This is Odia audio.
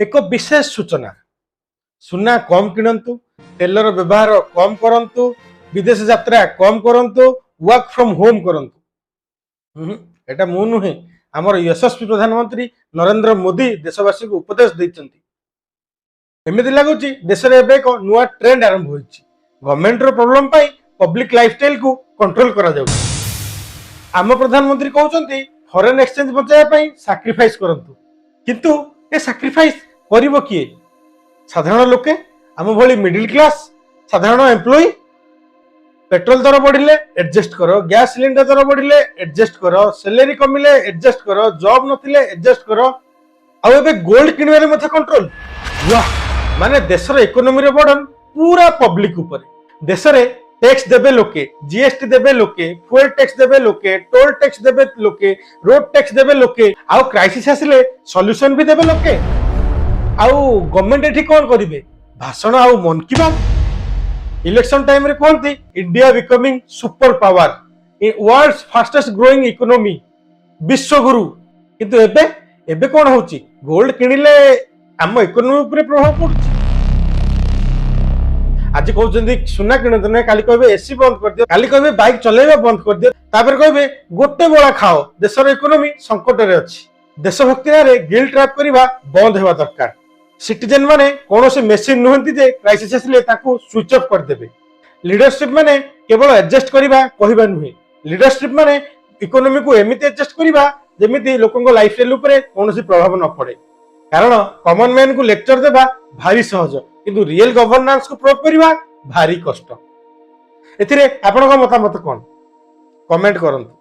ଏକ ବିଶେଷ ସୂଚନା। ସୁନା କମ୍ କିଣନ୍ତୁ, ତେଲର ବ୍ୟବହାର କମ୍ କରନ୍ତୁ, ବିଦେଶ ଯାତ୍ରା କମ୍ କରନ୍ତୁ, ୱାର୍କ ଫ୍ରମ୍ ହୋମ୍ କରନ୍ତୁ। ଏଇଟା ମୁଁ ନୁହେଁ, ଆମର ଯଶସ୍ୱୀ ପ୍ରଧାନମନ୍ତ୍ରୀ ନରେନ୍ଦ୍ର ମୋଦି ଦେଶବାସୀଙ୍କୁ ଉପଦେଶ ଦେଇଛନ୍ତି। ଏମିତି ଲାଗୁଛି ଦେଶରେ ଏବେ ଏକ ନୂଆ ଟ୍ରେଣ୍ଡ ଆରମ୍ଭ ହୋଇଛି। ଗଭର୍ଣ୍ଣମେଣ୍ଟର ପ୍ରୋବ୍ଲେମ ପାଇଁ ପବ୍ଲିକ ଲାଇଫଷ୍ଟାଇଲକୁ କଣ୍ଟ୍ରୋଲ କରାଯାଉଛି। ଆମ ପ୍ରଧାନମନ୍ତ୍ରୀ କହୁଛନ୍ତି, ଫରେନ୍ ଏକ୍ସଚେଞ୍ଜ ବଞ୍ଚାଇବା ପାଇଁ ସାକ୍ରିଫାଇସ୍ କରନ୍ତୁ। କିନ୍ତୁ ଏ ସାକ୍ରିଫାଇସ୍ କରିବ କିଏ? ସାଧାରଣ ଲୋକେ, ଆମ ଭଳି ମିଡିଲ କ୍ଲାସ, ସାଧାରଣ ଏମ୍ପ୍ଲୟି। ପେଟ୍ରୋଲ ଦର ବଢିଲେ ଆଡଜଷ୍ଟ କର, ଗ୍ୟାସ ସିଲିଣ୍ଡର ଦର ବଢିଲେ ଆଡଜଷ୍ଟ କର, ସାଲେରୀ କମିଲେ ଆଡଜଷ୍ଟ କର, ଜବ୍ ନଥିଲେ ଆଡଜଷ୍ଟ କର। ଆଉ ଏବେ ଗୋଲ୍ଡ କିଣିବାରେ ମଧ୍ୟ କଣ୍ଟ୍ରୋଲ। ୱାହ! ମାନେ ଦେଶର ଇକୋନୋମିର ବର୍ଡନ ପୁରା ପବ୍ଲିକ ଉପରେ। ଦେଶରେ ଟ୍ୟାକ୍ସ ଦେବେ ଲୋକେ, ଜିଏସଟି ଦେବେ ଲୋକେ, ଫୁଏଲ ଟ୍ୟାକ୍ସ ଦେବେ ଲୋକେ, ଟୋଲ ଟ୍ୟାକ୍ସ ଦେବେ ଲୋକେ, ରୋଡ ଟ୍ୟାକ୍ସ ଦେବେ ଲୋକେ, ଆଉ କ୍ରାଇସିସ୍ ଆସିଲେ ସଲ୍ୟୁସନ ବି ଦେବେ ଲୋକେ। ଆଉ ଗଭର୍ଣ୍ଣମେଣ୍ଟ ଏଠି କଣ କରିବେ? ଭାଷଣ ଆଉ ମନ କି ବାତ। ଇଲେକ୍ସନ ଟାଇମରେ କୁହନ୍ତି, "India becoming super power, world fastest growing economy, ବିଶ୍ୱଗୁରୁ।" କିନ୍ତୁ ଏବେ ଏବେ କଣ ହଉଛି? ଗୋଲ୍ଡ କିଣିଲେ ଆମ ଇକୋନୋମି ଉପରେ ପ୍ରଭାବ ପଡୁଛି। ଆଜି କହୁଛନ୍ତି ସୁନା କିଣନ୍ତୁ ନାହିଁ, କାଲି କହିବେ ଏସି ବନ୍ଦ କରିଦିଅ, କାଲି କହିବେ ବାଇକ୍ ଚଲେଇବା ବନ୍ଦ କରିଦିଅ, ତାପରେ କହିବେ ଗୋଟେ ବେଳା ଖାଅ, ଦେଶର ଇକୋନୋମି ସଙ୍କଟରେ ଅଛି। ଦେଶଭକ୍ତି ନାଁରେ ଗିଲ୍ଟ ଟ୍ରାପ୍ କରିବା ବନ୍ଦ ହେବା ଦରକାର। ସିଟିଜେନ ମାନେ କୌଣସି ମେସିନ ନୁହନ୍ତି ଯେ କ୍ରାଇସିସ୍ ଆସିଲେ ତାକୁ ସୁଇଚ୍ ଅଫ୍ କରିଦେବେ। ଲିଡରସିପ ମାନେ କେବଳ ଆଡଜଷ୍ଟ କରିବା କହିବା ନୁହେଁ। ଲିଡରସିପ ମାନେ ଇକୋନୋମିକୁ ଏମିତି ଆଡଜଷ୍ଟ କରିବା, ଯେମିତି ଲୋକଙ୍କ ଲାଇଫଷ୍ଟାଇଲ ଉପରେ କୌଣସି ପ୍ରଭାବ ନ ପଡେ। କାରଣ କମନ ମ୍ୟାନକୁ ଲେକ୍ଚର ଦେବା ଭାରି ସହଜ, କିନ୍ତୁ ରିଏଲ ଗଭର୍ଣ୍ଣାନ୍ସକୁ ପ୍ରୁଭ୍ କରିବା ଭାରି କଷ୍ଟ। ଏଥିରେ ଆପଣଙ୍କ ମତାମତ କଣ? କମେଣ୍ଟ କରନ୍ତୁ।